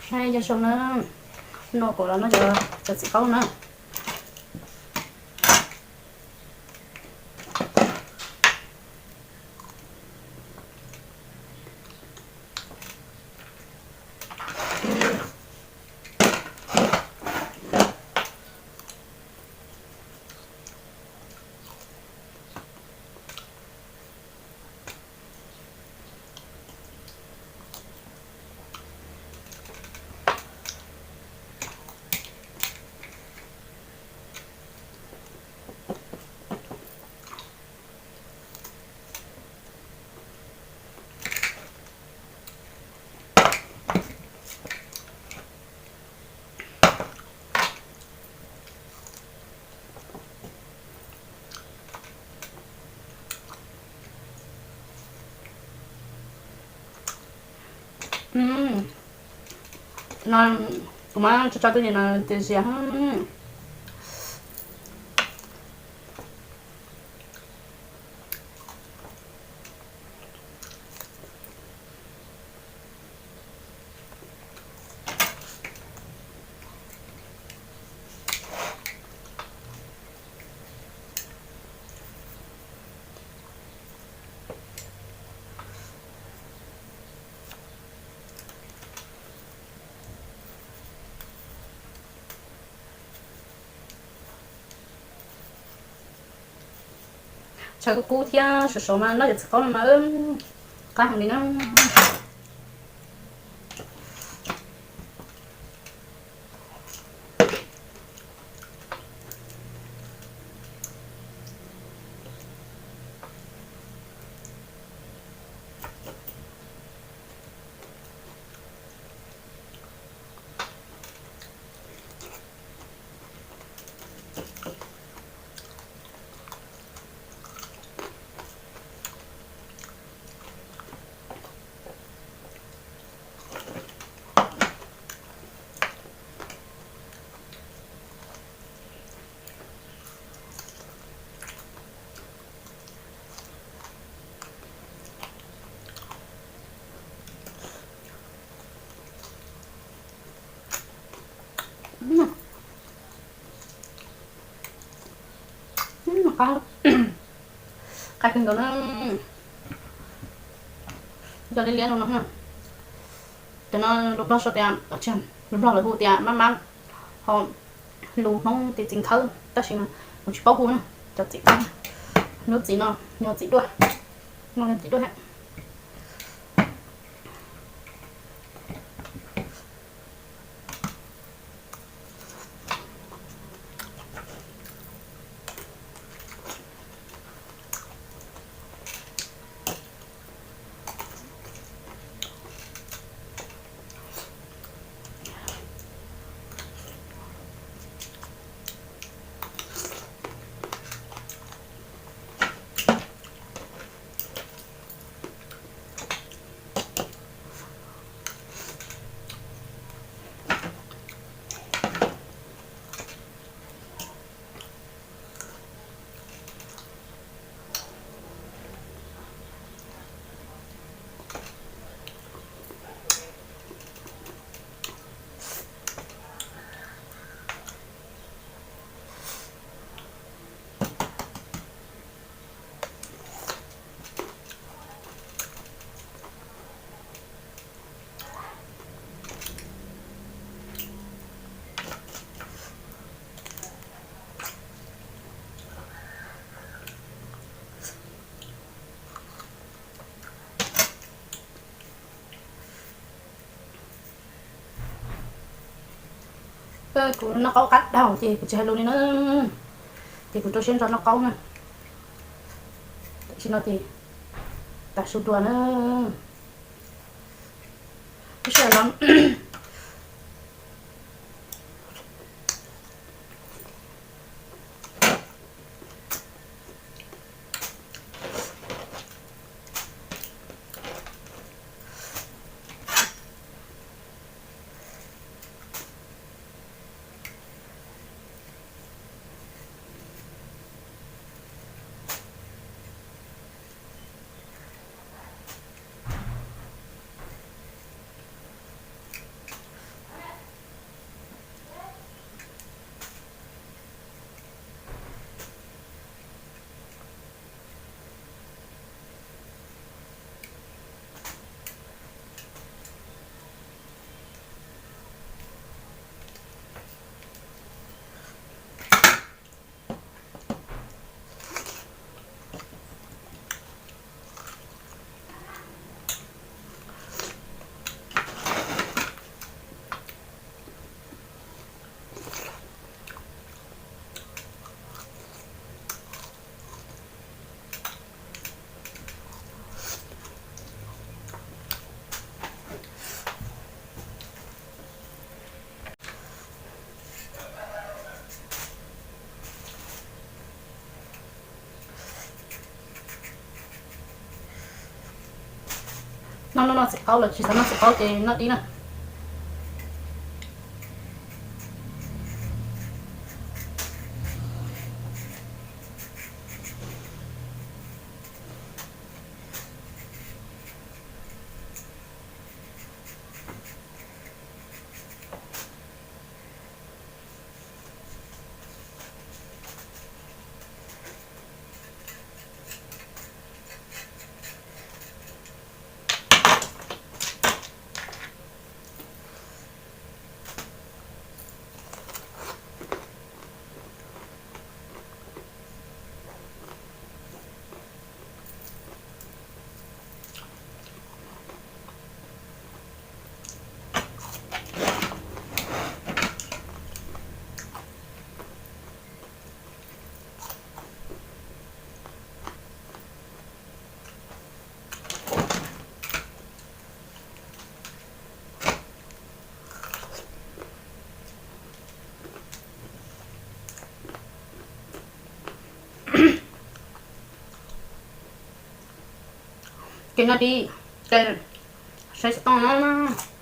Nyob zoo na, noj kuv los noj cov txiv qaub na. No kuv muab tso tso tej no tias zias. Tshav kub kub thiab sov sov mas noj cov txiv qaub no mas qab heev li na. Qab kawg nkaus na. Cov liab liab no no, cov no lus Nplog sau tias, lus Nplog lawv hu tias mab mab, ho lus Hmoob tias txiv nkhawb, tab sis mas kuv tsis paub hu na. Cov txiv, lub txiv no yog txiv duaj, no yog txiv duaj. Kuv noj qaub qab dhau ces kuv tsis hais lus li na, ces kuv rau siab ntso noj qaub na. Tam sim no ces tas su dua na. Lub sij hawm no Noj noj noj txiv qaub los tsis xav noj txiv qaub ces noj dib na. Ces noj dib, ces saib xov tooj na.